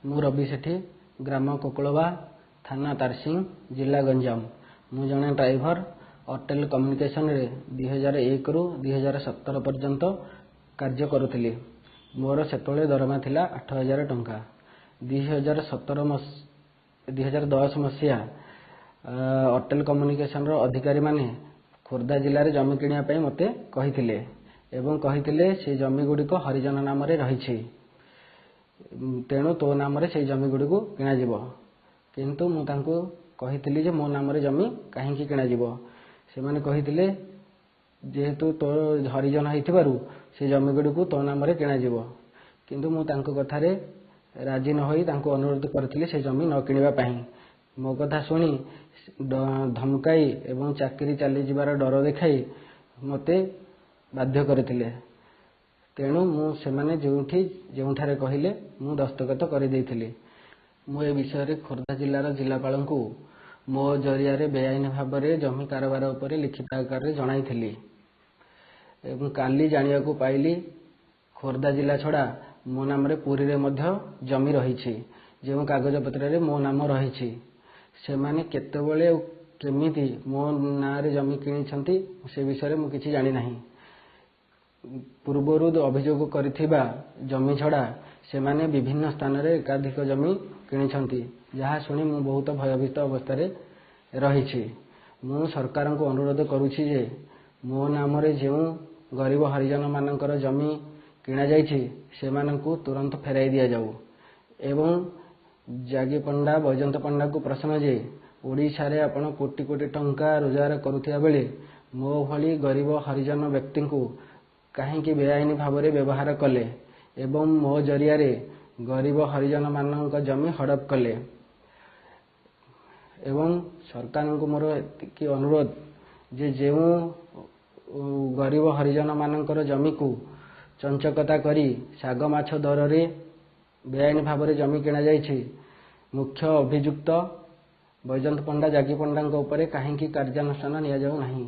ମୁଁ ରବି ସେଠୀ, ଗ୍ରାମ କୋକଳବା, ଥାନା ତାରସିଂ, ଜିଲ୍ଲା ଗଞ୍ଜାମ। ମୁଁ ଜଣେ ଡ୍ରାଇଭର। ଏୟାରଟେଲ୍ କମ୍ୟୁନିକେସନରେ 2001ରୁ 2017 ପର୍ଯ୍ୟନ୍ତ କାର୍ଯ୍ୟ କରୁଥିଲି। ମୋର ସେତେବେଳେ ଦରମା ଥିଲା 8000 ଟଙ୍କା। 2017, 2010 ମସିହା ଏୟାରଟେଲ୍ କମ୍ୟୁନିକେସନର ଅଧିକାରୀମାନେ ଖୋର୍ଦ୍ଧା ଜିଲ୍ଲାରେ ଜମି କିଣିବା ପାଇଁ ମୋତେ କହିଥିଲେ ଏବଂ କହିଥିଲେ ସେ ଜମି ଗୁଡ଼ିକ ହରିଜନ ନାମରେ ରହିଛି, ତେଣୁ ତୋ ନାମରେ ସେଇ ଜମି ଗୁଡ଼ିକୁ କିଣାଯିବ। କିନ୍ତୁ ମୁଁ ତାଙ୍କୁ କହିଥିଲି ଯେ ମୋ ନାମରେ ଜମି କାହିଁକି କିଣାଯିବ? ସେମାନେ କହିଥିଲେ ଯେହେତୁ ତୋର ହରିଜନ ହେଇଥିବାରୁ ସେ ଜମି ଗୁଡ଼ିକୁ ତୋ ନାମରେ କିଣାଯିବ। କିନ୍ତୁ ମୁଁ ତାଙ୍କ କଥାରେ ରାଜି ନ ହୋଇ ତାଙ୍କୁ ଅନୁରୋଧ କରିଥିଲି ସେ ଜମି ନ କିଣିବା ପାଇଁ। ମୋ କଥା ଶୁଣି ଧମକାଇ ଏବଂ ଚାକିରି ଚାଲିଯିବାର ଡର ଦେଖାଇ ମୋତେ ବାଧ୍ୟ କରିଥିଲେ। ତେଣୁ ମୁଁ ସେମାନେ ଯେଉଁଠି ଯେଉଁଠାରେ କହିଲେ ମୁଁ ଦସ୍ତଖତ କରିଦେଇଥିଲି। ମୁଁ ଏ ବିଷୟରେ ଖୋର୍ଦ୍ଧା ଜିଲ୍ଲାର ଜିଲ୍ଲାପାଳଙ୍କୁ ମୋ ଜରିଆରେ ବେଆଇନ ଭାବରେ ଜମି କାରବାର ଉପରେ ଲିଖିତ ଆକାରରେ ଜଣାଇଥିଲି ଏବଂ କାଲି ଜାଣିବାକୁ ପାଇଲି ଖୋର୍ଦ୍ଧା ଜିଲ୍ଲା ଛଡ଼ା ମୋ ନାମରେ ପୁରୀରେ ମଧ୍ୟ ଜମି ରହିଛି, ଯେଉଁ କାଗଜପତ୍ରରେ ମୋ ନାମ ରହିଛି। ସେମାନେ କେତେବେଳେ କେମିତି ମୋ ନାଁରେ ଜମି କିଣିଛନ୍ତି ସେ ବିଷୟରେ ମୁଁ କିଛି ଜାଣିନାହିଁ। ପୂର୍ବରୁ ଅଭିଯୋଗ କରିଥିବା ଜମି ଛଡ଼ା ସେମାନେ ବିଭିନ୍ନ ସ୍ଥାନରେ ଏକାଧିକ ଜମି କିଣିଛନ୍ତି, ଯାହା ଶୁଣି ମୁଁ ବହୁତ ଭୟଭୀତ ଅବସ୍ଥାରେ ରହିଛି। ମୁଁ ସରକାରଙ୍କୁ ଅନୁରୋଧ କରୁଛି ଯେ ମୋ ନାମରେ ଯେଉଁ ଗରିବ ହରିଜନମାନଙ୍କର ଜମି କିଣାଯାଇଛି ସେମାନଙ୍କୁ ତୁରନ୍ତ ଫେରାଇ ଦିଆଯାଉ ଏବଂ ଜାଗି ପଣ୍ଡା, ବୈଜୟନ୍ତ ପଣ୍ଡାଙ୍କୁ ପ୍ରଶ୍ନ ଯେ ଓଡ଼ିଶାରେ ଆପଣ କୋଟି କୋଟି ଟଙ୍କା ରୋଜଗାର କରୁଥିବା ବେଳେ ମୋ ଭଳି ଗରିବ ହରିଜନ ବ୍ୟକ୍ତିଙ୍କୁ କାହିଁକି ବେଆଇନ ଭାବରେ ବ୍ୟବହାର କଲେ ଏବଂ ମୋ ଜରିଆରେ ଗରିବ ହରିଜନମାନଙ୍କ ଜମି ହଡ଼ପ କଲେ? ଏବଂ ସରକାରଙ୍କୁ ମୋର ଏତିକି ଅନୁରୋଧ ଯେ ଯେଉଁ ଗରିବ ହରିଜନମାନଙ୍କର ଜମିକୁ ଚଞ୍ଚକତା କରି ଶାଗ ମାଛ ଦରରେ ବେଆଇନ ଭାବରେ ଜମି କିଣାଯାଇଛି, ମୁଖ୍ୟ ଅଭିଯୁକ୍ତ ବୈଜୟନ୍ତ ପଣ୍ଡା, ଜାଗି ପଣ୍ଡାଙ୍କ ଉପରେ କାହିଁକି କାର୍ଯ୍ୟାନୁଷ୍ଠାନ ନିଆଯାଉ ନାହିଁ?